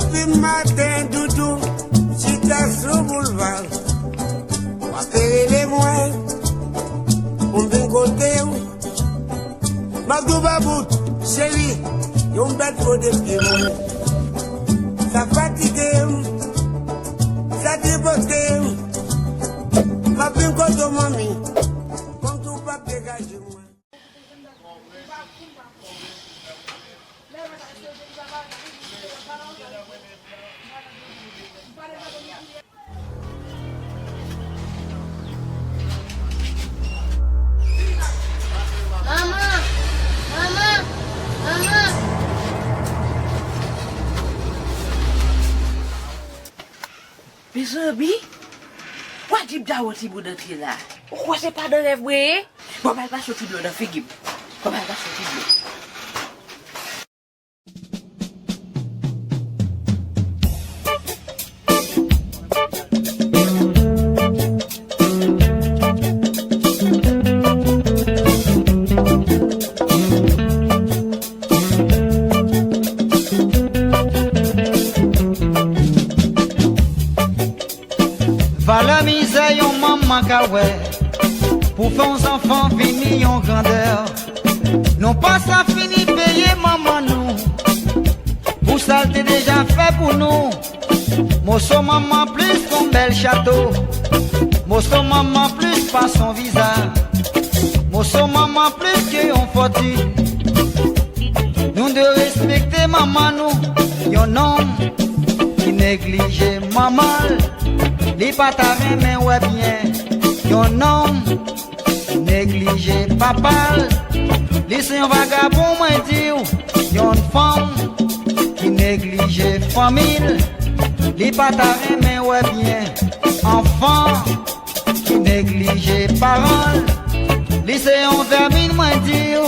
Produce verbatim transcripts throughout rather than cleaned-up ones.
Depi maten doudou chita sou boulva, w ap rele mwen pou m vin kote w. M ap di w pa bout, cheri, yon bèt fo de pye mwen. Sa fatige m, sa tripote m. M ap vin kote w, manmi, kòm tou w p ap degaje mwen. Manman! Manman! Manman! Mezanmi, wa Jip Dawon timoun antre la. Ou kwè se pa nan rèv mwen ye? Bon, m al pase yon ti dlo nan figi m. Bon, m al pase yon ti dlo. Valè mizè yon manman ka wè pou fè yon zanfan vini yon grandè. Nou pa sa fini peye manman nou pou sa l te deja fè pou nou. Moso manman plis yon bèl chato. Moso manman plis pase yon viza. Moso manman plis ke yon fòtin. Nou dwe respekte manman nou. Yon nonm ki neglije manman l, li pa ta renmen wè byen. Yon nonm ki neglije papa l, li se yon vagabon, mwen di w. Yon fanm ki neglije fanmi l, li pa ta renmen wè byen. Anfan ki neglije paran l, li se yon vèmin, mwen di w.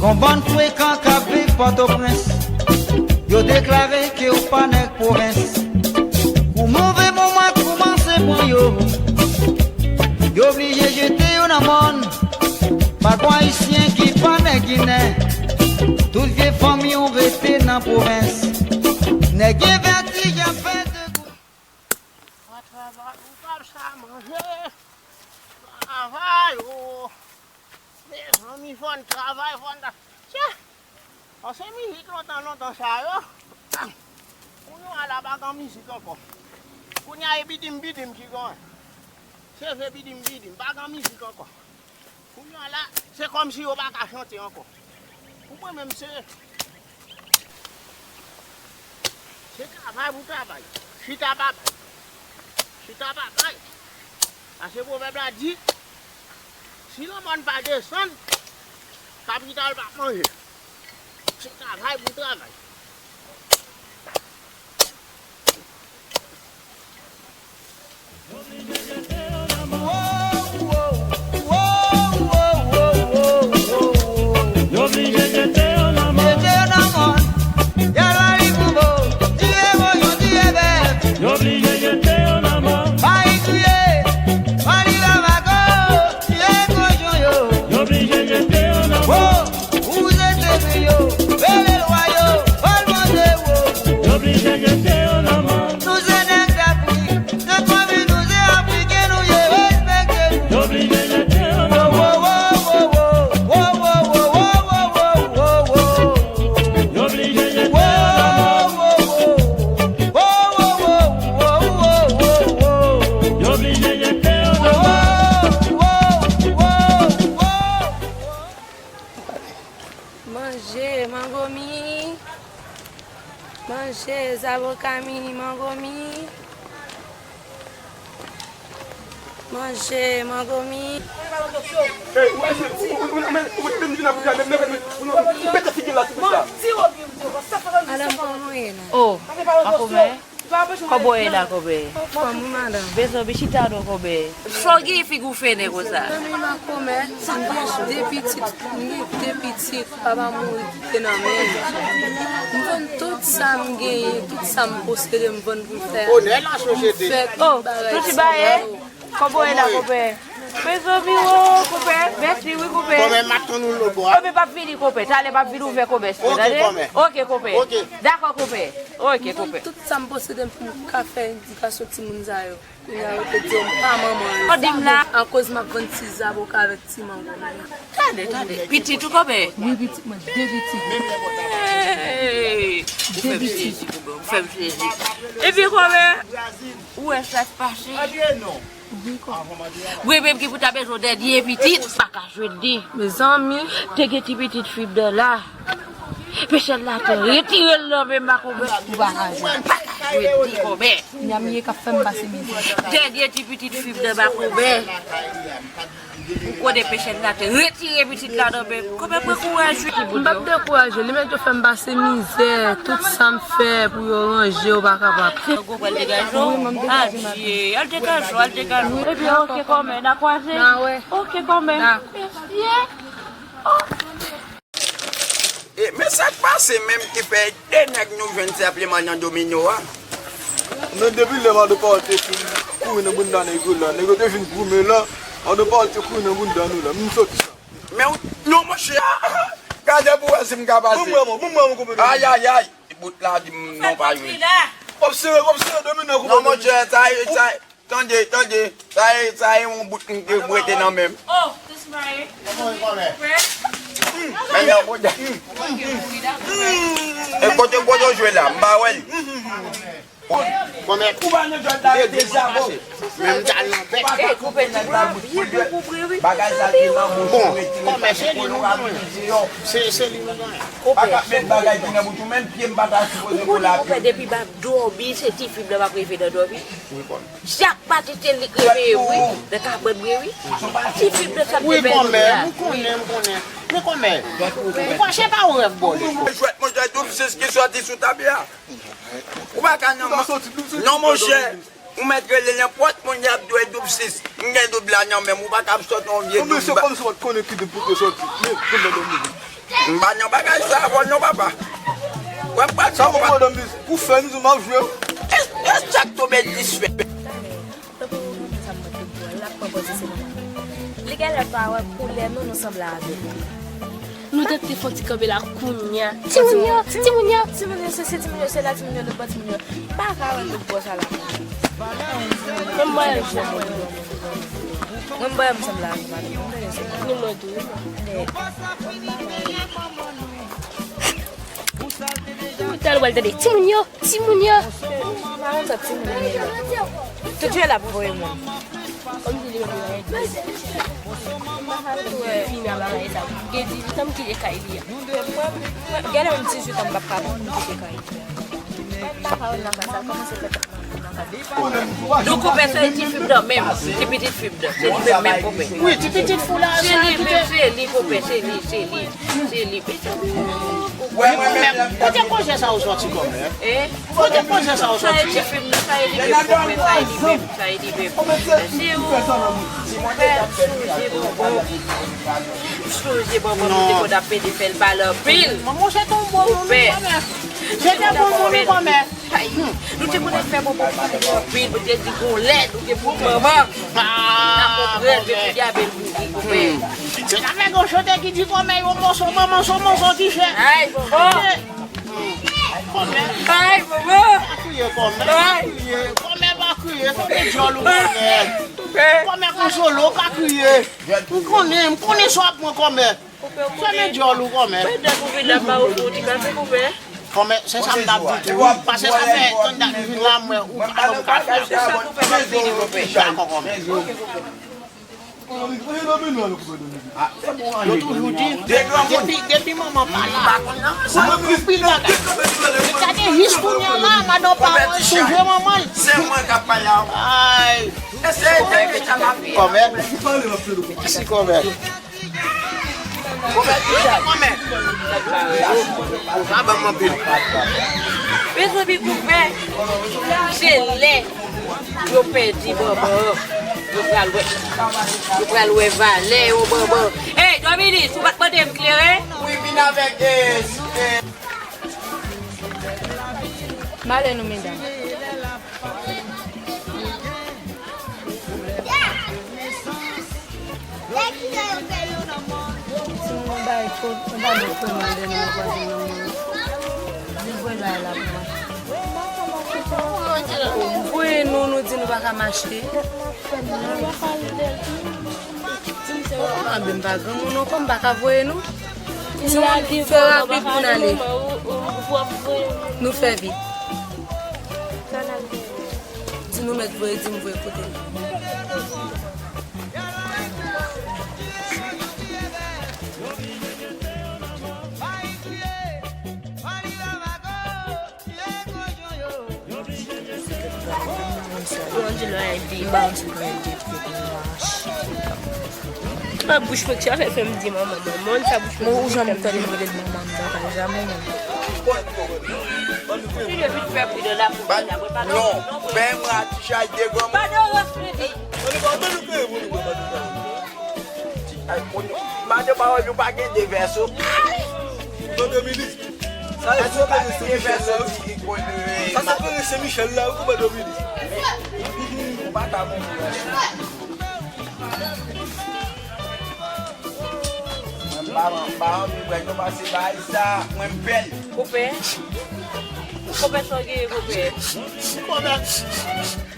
Gon bann frekan k ap viv Pòtoprens, yo deklare ke yo pa nèg pwovens. Kou move moman koumanse pran yo, yo blije jete yo nan mòn. Pa gon Ayisyen ki pa nèg Ginen. Tout vye fanmi w rete nan pwovens. Nèg gen vètij ap fè de gout. Pa travay, ou pa sa manje. Travay, o. Mezanmi, fò n travay, fò n ta-, tya. An se mizik lontan, lontan sa yo. Kounye a la pa gen mizik ankò. Kounye a e bidim, bidim ki gen. Se vye bidim, bidim, pa gen mizik ankò. Kounye a la, se kòmsi yo pa ka chante ankò. Pou mwen menm, se, se travay pou travay. Chita pa bay. Chita pa bay. Paske pwovèb la di, si lanmòn pa desann, kapital p ap manje. Se travay pou travay. Yo blije jete yo nan mòn. Jete yo nan mòn. Y al Maligoubou, tiye kochon, tiye bèf. Yo blije jete yo nan mòn. Mali kriye, Mali Bamako, tiye kochon yo. Yo blije jete yo nan mòn. Ou se tebri yo, rele lwa yo, fò l mande wo. Yo blije jete yo nan mòn. Nou se nèg Dafrik, se fanmi nou, se Afriken nou ye, respekte nou. Yo blije jete yo nan mòn. Wo, wo, wo, wo, wo. Yo blije jete yo nan mòn. Wo, wo, wo, wo. Wo, wo, wo, wo, wo, wo, wo. Yo blije jete yo nan mòn. Wo, wo, wo, wo, wo. Manje mango mi. Manje zavoka mi, mango mi. Manje, mangomi. Hey, ou manje, ou, ou, ou, ou, ou, ou vin ap gade, men, men, ou, ou, ou pete figi la, ti bouch la. Madam, kòman w ye la? Oh, pa kòmè? Kòman w ye la, kòmè? Anfòm, wi, madam. Bezwen, bi chita non, kòmè. Sa w gen figi w fennen konsa? Zanmi, pa kòmè. M gen de pitit, m gen de pitit. Papa mouri kite nan men m. M vann tout sa m genyen, tout sa m posede, m vann pou m fè, pou m fè tout bagay ti moun yo. Kòmè w ye la, kòmè? Mezanmi, o, kòmè. Mèsi, wi, kòmè. Kòmè, m ap tann ou lòtbò a. Kòmè p ap vini, kòmè. Talè m ap vin ouvè kòmès mwen, tande? Ok, kòmè. Ok, kòmè. Dakò, kòmè. Ok, kòmè. Tout sa m posede m pou m ka fè edikasyon timoun sa yo. Kounye a yo te di yo m pa manman yo. Akoz m ap vann ti zaboka avèk ti mango. Tande, tande. Pitit ou kòmè? Wi, pitit mwen, de pitit. Hey! Ou fè m sezi, kòmè. Ou fè m sezi. Epi kòmè, ou wè sa k pase? Wi, kòmè. Wi, menm ki pou ta bezwen dènye pitit, pa ka jwenn li. Mezanmi. Te gen ti pitit fib de la. Pechèl la te retire l nan men m, pa kòmè. Ou pa ka jwenn. Pa ka jwenn li, kòmè. Nyamye k ap fè m pase mizè. Dènye ti pitit fib de, pa kòmè. Ou konnen pechèl la te retire pitit la nan men m. Kòmè, pran kouraj, wi. M p ap dekouraje. Li mèt yo fè m pase mizè. Tout sa m fè pou yo ranje, yo pa kapab. Mango pral degaje w? Adye. Al degaje w, al degaje w. Ebyen, ok, kòmè. N a kwaze? N a wè. Ok, kòmè. Mèsi. E, men sa k pase menm ki fè de nèg nou jwenn se ap li manyan domino a. Men depi lè Mado Pawòl te fin kouri nan bounda nèg yo la, nèg yo te fin goumen la, Mado Pawòl te kouri nan bounda nou la, m soti sa. Men w, non, monchè, gade pou wè si m ka pase. Bon, bon, bon, bon, bon, bon. Ay, ay, ay, bout la di m non pa jwe. W ap sere, w ap sere domino. Non, monchè, sa, sa, Tande, tande, sa e, sa e yon bout m te prete nan men m. Oh, this right. Men yon bout. E kote, kote w jwe la, m pa wè l. Kòmè, ou pa nan jwèt la, rete sa, bon. Men m ta nan bèk. Eh, koupe ti bwa, byen pou koupe, wi. Bagay sa ki nan bouch ou, retire sa, kòmè, se li nou genyen. Se, se li nou genyen. Pa ka met bagay ki nan bouch ou, menm pye m pa ta sipoze pou la. Ou konnen, kòmè, depi m ap dòmi, se ti fib la m ap reve nan dòmi. Wi, kòmè. Chak maten se li k reveye m, wi. Nan ka pran m, wi. Ti fib nan sa m te fè jodi a. Wi, kòmè, m konnen, m konnen. Men kòmè, ou fache pa yon rèv bòlè. Jwèt, monchè, doub sis ki sòti sou tab la. Ou pa ka nan, non, monchè. Ou mèt rele nenpòt moun, y ap dwe doub sis. M gen doub la nan men m, ou pa ka ap sòti yon vye doub. Kòmè, se kòmsi w pa t konnen ki doub pou te sòti. Men, doub nan dòmi. M pa nan bagay sa avè w non, papa. Wè m pral sa pou madanm li pou fè m di m ap jwe. E, e sa k tonbe disfè. Tankou ou renmen sa m mèt li pou wè, l ap pran pòz li se nòmal. Li genlè pa wè koulè nou, nou sanble avè l. Nou te, te fon ti kanpe la kounya. Timoun yo, timoun yo. Timoun yo, se, se timoun yo, se la timoun yo, lòt bò timoun yo. M pa ka wè lòt bò sa la. Menm mwen, mwen, mwen. Mwen, m pa wè m sanble avè madanm mwen, mwen, se mwen. Ni mwen tou. Ou tèl wè l tande timoun yo, timoun yo. Madanm sa timoun yo. Tout jwe l ap voye moun. Kòmsi li menm li gen dizuit an bagay sa. Gen dizuit an m kite kay li a. Mwen, mwen, genlè menm dizuit an m p ap ka kite kay li a. Mwen, m pa ka wè l nan kay sa, kòmanse fè tèt mwen. Nou koupe se ti fib nan menm, ti pitit fib nan. Se li menm, menm koupe. Wi, ti pitit fou la, se li menm, se li koupe, se li, se li, se li. Kote pwojè sa ou sòti kòmè? Eh? Kote pwojè sa ou sòti? Sa e ti fib nan, sa e li menm koupe, sa e li menm, sa e li menm. Se ou, ou fè sonje bonbon. Sonje bonbon, nou te konn ap pede fè l pale anpil. Manman, se te yon bon moun, wi, kòmè. Se te bon moun, wi, kòmè. Ay, nou te konn ap fè bonbon pou nou anpil, nou te di gon lè, nou te pran manman. N ap pran, nou te di a bèl bourik, kòmè. Se ta fè gon chante ki di kòmè yon mòso manman, se yon mòso ki chè. Ay, bonbon. Kòmè. Ay, bonbon. Pa kriye, kòmè. Pa kriye. Kòmè, pa kriye. Tande dyòl ou, kòmè. Kòmè, konsole w, pa kriye. M konnen, m konnen sa w ap pran, kòmè. Fèmen dyòl ou, kòmè. Kòmè, se sa m t ap di tou, wi. Paske sa fè tann dat m vin la, m wè ou pa ban m kafe a. Dakò, kòmè. Yo toujou di, depi, depi manman pa la, ou anpil bagay. Gade jis kounye a la, madanm pa wè, sonje manman l. Se mwen k ap pale a ou. Ay. Kòmè. Mèsi kòmè. Kòmè. Sa ban m anpil. Mezanmi, koupe. Se lè yo pèdi Bòbò. Yo pral wè. Yo pral wè valè yo, Bòbò. Ey, Dominis, ou pa t mande m kleren? Wi, vin avèk, eh, eh, M ale nou, medam. Timoun bay foto, yon bagay fè mal de nan vwazen nan mwen. Li voye la, la pou mwen. Voye nou, nou di nou pa ka mache. Anben, m pa granmoun ankò, m pa ka voye nou. Timoun, fè rapid pou n ale. Nou fè vit. Di nou mèt voye, di m voye kote l. Yon di lò a di. M ba yon ti grenn de pye pou m mache. An bouch mwen ki sa fè fè m di manman, manman, sa bouch mwen. Mwen ou janm tande m rele l manman, m pa pale jamè menm. Li depi fè pri de la pou la, mwen pa nan. Non, ben mwen a ti chay de granmoun. Pa de rans li di. Madan pawòl, nou pa gen de vèso. Tande, minis. Sa e sou karese Michel la. Sa se karese Michel la, wi, koupe Dominis. Ou pa ka bon pou vèso. Mwen pa, mwen pa anvi wè nou pase bay sa, mwen m pè l. Koupe. Koupe sa w genyen, koupe. Koupe.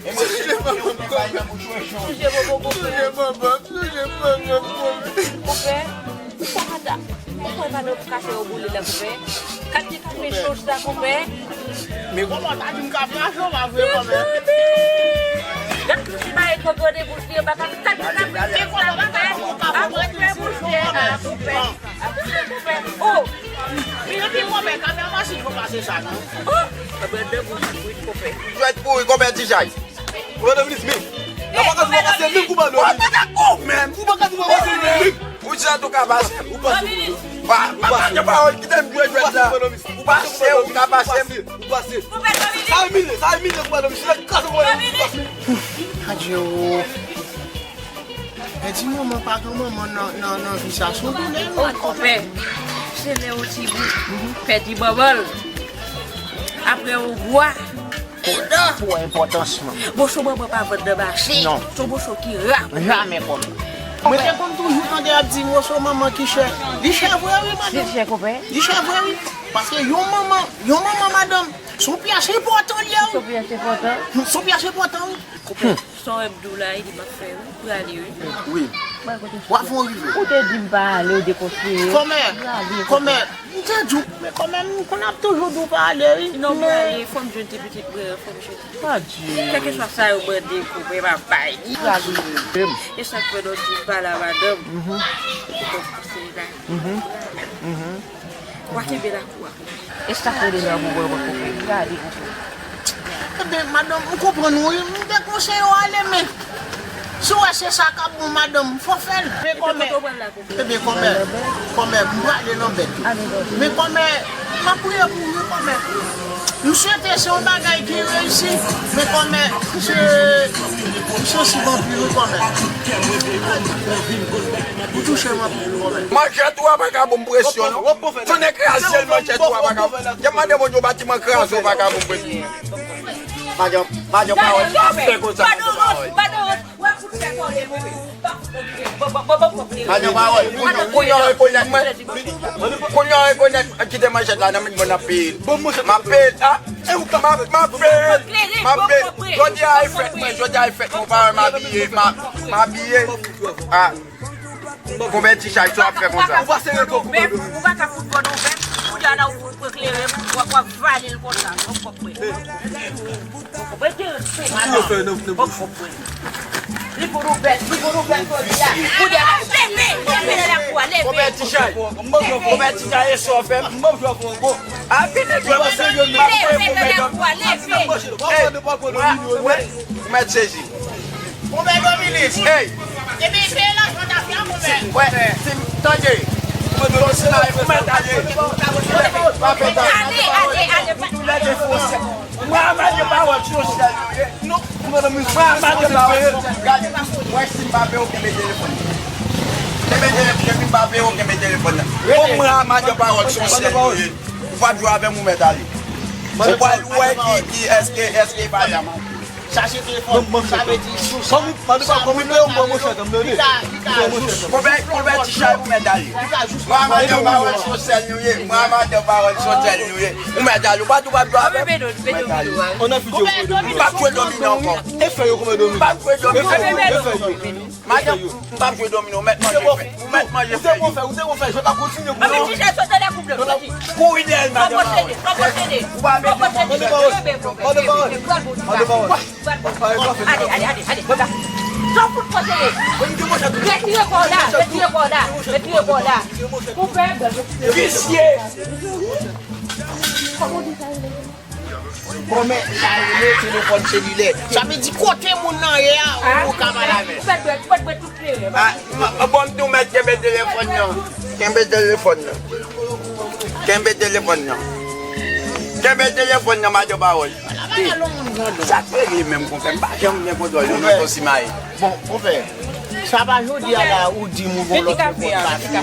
E mwen se mwen bay nan bouch mwen chonj. Souje bobo koupe. Souje bobo, souje bobo koupe. Koupe, ou pa ta, ou pa ta nan kache yo boule la koupe. Kat te kape chonj sa koupe. Men kòman ta di m ka fè ajan pa vre kòman? Gad tou si bay kòb yo de bouch li, yo pa ka kat te kape chonj sa koupe. A koupe bouch li, a koupe. Oh! Vin epi konpè, kamera pa si fò pase sa non. Oh! Anben de gwo kat wi konpè. Jwèt pouri konpè ti chay. Ou pa dominis men. Nan pa ka di w pa pase menm kou pa dominis. Ou pa ka di w pa pase menm. Ou di an tou ka pase. Ou pase. Pa pa pase pawòl kite m jwe jwèt la. Ou pase ou ka pase. Ou pase. Sa imilye, sa imilye kou pa dominis. Lè kase kou pa dominis. Ou pase. Adye o. Pèdi manman pa gen manman nan, nan, nan vi sa se yon doulè wi. O konpè, se lè yon timoun pèdi manman l. Apre yon mwa, edan. Pou enpòtans manman. Bon, se manman pa vann nan mache. Non. Se yon moso ki ra. Jamè konn. Mwen te konn toujou tande y ap di moso manman ki chè. Li chè vre wi, madanm. Li chè konpè. Li chè vre wi. Paske yon manman, yon manman madanm, se yon pyès enpòtan li ye wi. Se yon pyès enpòtan. Se yon pyès enpòtan wi. Konpè. Sa w wè m di w la, li m ap fè wi, m prale wi. Wi. W ap fè w rive. Ou te di m pa ale, w dekonseye. Kòmè, kòmè, m te di w, men kòmè, m konn ap toujou di w pa ale wi. Non, m prale, fò m jwenn ti pitit mwen an, fò m jwenn ti pitit. Adye. Kèlkeswa sa yo mande, konpè, m ap bay. M prale. E sa k fè lòt jou m pale a madanm. Mhm. Ou konn konseye la. Mhm. Mhm. W a kenbe lakou a. E sa k rele nan mouvman w ap fè? Gade koukou. Ebyen, madanm, m konprann ou wi. M te konseye w ale, men si w wè se sa k ap bon, madanm, fò fè l. Men kòmè. Ebyen, kòmè, kòmè, m prale nan bèt yo. Men kòmè, m ap priye pou ou wi, kòmè. M swete se yon bagay ki reyisi. Men kòmè, se, m sansib anpil wi, kòmè. Ou touche m anpil wi, kòmè. Manchèt ou a pa ka bon presyon non. Tounen kraze l, manchèt ou a pa ka. Te mande Bondye yon batiman kraze, ou pa ka bon presyon. Madan, madan pawòl, ap fè konsa, madan pawòl. Madan pawòl, kounye a w rekonèt mwen. Kounye a w rekonèt, kite manchèt la nan men mwen, n ap peye. M ap peye, a. M ap, m ap peye, m ap peye. Jodi a e fèt mwen, jodi a e fèt mwen, pawòl m abiye, m ap, m abiye. A. Konbyen ti chay sa w ap fè konsa? Ou pa sere kòk ou pa dwe. Ou pa ka fout bò nou fè. Kounye a la ou fout pran kleren, w ap, w ap vale l konsa. Ou p ap pran. Ou pa gen respè. Ou p ap pran. Li pou nou bèt, li pou nou bèt kounye a. Kounye a la, leve, leve, leve, leve. Konbyen ti chay? Konbyen ti chay e sa w fè? A vini, vini, leve, leve, leve. Ou mèt sezi. Konpè Dominis. Hey. Epi peye lajan tafya, konpè. Wè, si m tande. Konpè Dominis, la, konpè, tande. Pa fè sa. Ale, ale, ale. Tou lè de fò sèt. Mwen, mwen, yo pa wè sosyal yo ye. Non. Mwen, mwen, mwen, mwen, mwen, gade. Wè, si m pa peye, ou kenbe telefòn. Kenbe telefòn, si m pa peye, ou kenbe telefòn nan. Bon, mwen, mwen, yo pa wè sosyal yo ye. Ou pa jwe avè m, ou mèt ale. Ou pral wè ki, ki, èske, èske pa la. Chache telefòn, sa vle di jous. Kòm, kòm, kòm, kòm, monchè, tann, tande. Konbyen, konbyen ti chay ou mèt ale? Mwen, amatè pawòl sosyal nou ye. Mwen, amatè pawòl sosyal nou ye. Ou mèt ale. Ou pa tou pa dwa avè m. Ou mèt ale. Ou pa jwe domino ankò. E fè yo konbyen domino? Ou pa jwe domino. E fè yo. Madanm, m p ap jwe domino, ou mèt manje fèy. Ou mèt manje fèy. Ou te konn fè, ou te konn fè, jwèt la kontinye pou nou. Anpi ti chè sote lè koup lè soti. Kouri dèyè l, madanm. Fò pwosede, fò pwosede. Ou pa mete manje. Mande pawòl. Mande pawòl. Mande pawòl. Ale, ale, ale, ale. Sa w fout pwosede. Retire kò w la, retire kò w la, retire kò w la. Koupè. Visye. Kòmè sa rele telefòn selilè. Sa vle di kote moun nan ye a, ou ka pale avè l. Ou fè dwèt, ou fè dwèt tout klere. Ah, m, m, bon, m tou mèt kenbe telefòn nan. Kenbe telefòn nan. Kenbe telefòn nan. Kenbe telefòn nan, madan pawòl. Sa k regle menm konpè? M pa janm gen kontwòl yo non, Ton Simaye. Bon, konpè, sa pa jodi a la ou di m ou gon lòt telefòn pa fini.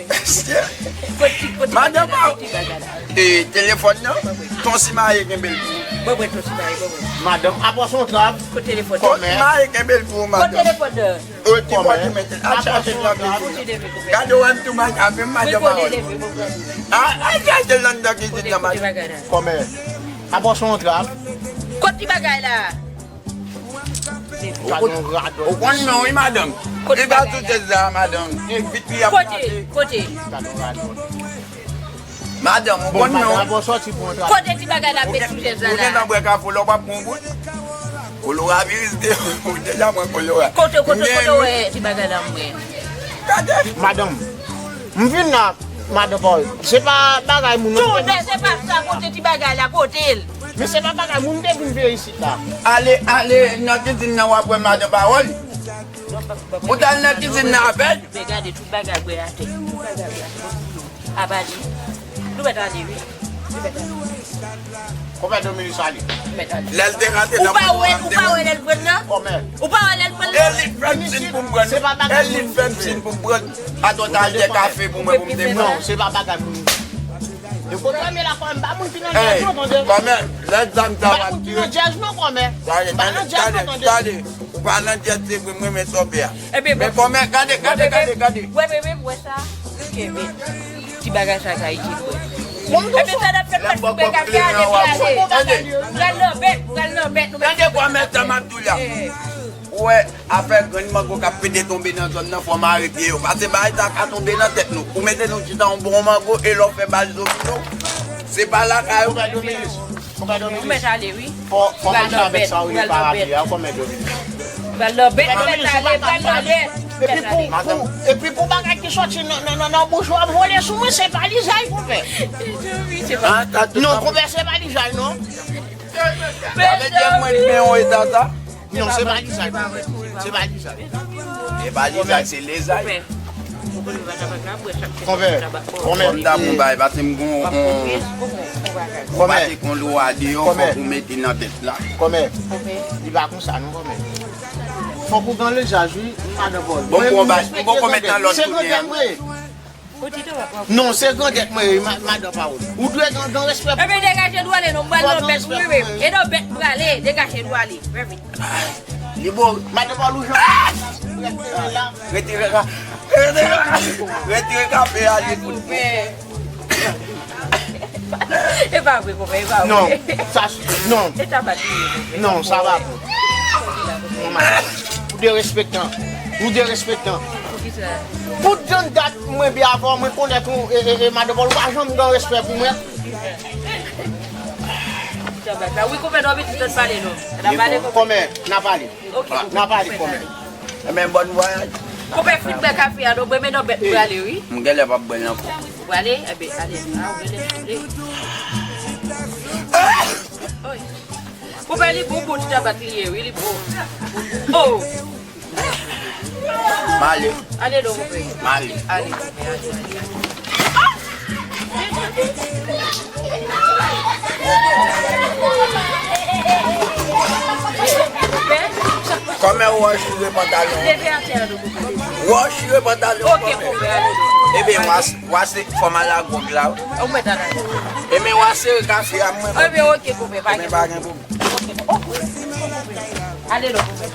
Mesye, madan pa, e, telefòn nan, Ton Simaye kenbe l pou ou. Bon, bon, Ton Simaye, bon, bon. Madanm, apa w se yon trav? Kot telefòn nan? Ton Simaye kenbe l pou ou, madanm. Kot telefòn nan? Ou ti pòte mete, al chache l nan kizin nan. Gade w wè m tou madanm, avè m madanm pawòl. Al, al chache l anndan kizin nan, madanm. Kòmè, apa w se yon trav? Kot ti bagay la? Ou konn non, wi, madanm. Li pa sou chèz la, madanm. E vit li ap pase. Kote? Kote? Madanm, ou konn non. Kote ti bagay la met sou chèz la? Ou gentan bwè kafou la, ou p ap pran yon bout? Kolora viris de, ou deja pran kolora. Kote, kote, kote w wè ti bagay la mwen? Gade. Madanm, m vin la. Madan Pawòl, se pa bagay moun non. Tonbe, se pa sa, kote ti bagay la, kote l? Men se pa bagay moun te vin veye isit la. Ale, ale nan kizin nan w ap wè Madan Pawòl. Ou t al nan kizin nan avè l? Men gade tout bagay bwè atè. Tout bagay bwè atè. Apa li? Nou mèt ale, wi. Nou mèt ale. Konpè Dominis ale. Lè l te rantre nan bouch ou pa wè, ou pa wè lè l pran nan? Kòmè. Ou pa wè lè l pran nan? E li t fè m siy pou m pran nan. E li t fè m siy pou m pran nan. Atò, t al de kafe pou mwen pou m te pran. Non, se pa bagay pou nou. E kote m ye la, kòmè, m pa moun ki nan djèz non, tande. Kòmè, lè zam sa w ap tire. M pa moun ki nan djèz non, kòmè. M pa nan djèz non, tande. Ou pa nan djèz, se vre, m renmen sa w fè a. Men kòmè, gade, gade, gade, gade. Wè, men, men, wè sa. Kenbe. Ti bagay sa ka itil mwen. Epi sa n ap fè plas pou pè kafe a depi ale. Pral nan bèt, pral nan bèt, nou mèt. Tande kòmè sa m ap di w la. Ou wè, afè grenn mango k ap pete tonbe nan zòn nan, fò mare pye yo. Pase bagay sa ka tonbe nan tèt nou. Ou mete nou chita yon bon mango e lè w fè bal domino, se pa lakay ou. Konpè Dominis. Konpè Dominis. Ou mèt ale, wi. Fò, fò mache avèk sa w rele parapli a, konpè Dominis. Pral nan bèt, pral nan bèt. Epi pou, pou, epi pou bagay ki sòti nan, nan, nan, nan bouch ou ap vole sou mwen, se pa lizay, konpè. Non, konpè, se pa lizay, non. Sa vle di mwen rive yon eta sa? Non, se pa lizay, konpè. Se pa lizay. Se pa lizay, se lezay. Konpè, konpè. Fò m ta bon bay, paske m gon, on, fò m pase kon lwa deyò, fòk ou mete nan tèt la. Konpè, li pa konsa non, konpè. Fòk ou gen lizaj, wi, madan Pawòl. Bon, bon, bay, m poko met nan lòd kote a. Non, se grandèt mwen ye, ma-, madan Pawòl. Ou dwe gen, gen respè pou mwen. Ebyen, degaje nou ale, non, m pral nan bèt, wi, wi. E nan bèt m prale, degaje nou ale. Vin vit. Li bo, madan Pawòl ou jan. Retire ka-, retire ka-, retire kafe a, li fout bon. E pa vre, konpè, e pa vre. Non, sa, non. E ta bat li, konpè. Non, sa pa bon. Non, madan. Ou derespektan. Ou derespektan. Poukisa? Pou jan dat mwen byen avè w, mwen konèt ou, e, e, e, madan Pawòl, ou pa janm gen respè pou mwen. Wi, konpè, non, pitit, pale non. N a pale, konpè. Kòmè, n a pale. Ok, n a pale, konpè. Ebyen, bòn vwayaj. Konpè, fin bwè kafe a, non, bwè, men non, bèt, m prale, wi. M genlè p ap bwè l ankò. Ou prale? Ebyen, ale. A, ou genlè sanble. Oy. Konpè, li bon pou ti tabat li ye, wi, li bon. Oh! M ale. Ale non, konpè. M ale. Ale, konpè, ale, ale, ale. Kòmè w chire pantalon. Leve atè a, non, konpè. W chire pantalon. Ok, konpè, ale non. Ebyen, w a se fòm a la gwòg la. Ou mèt ale. Ebyen, w a sere kafe a mwen. Ebyen, ok, konpè, pa Ebyen, gen pa gen pwoblèm. Ale non, konpè.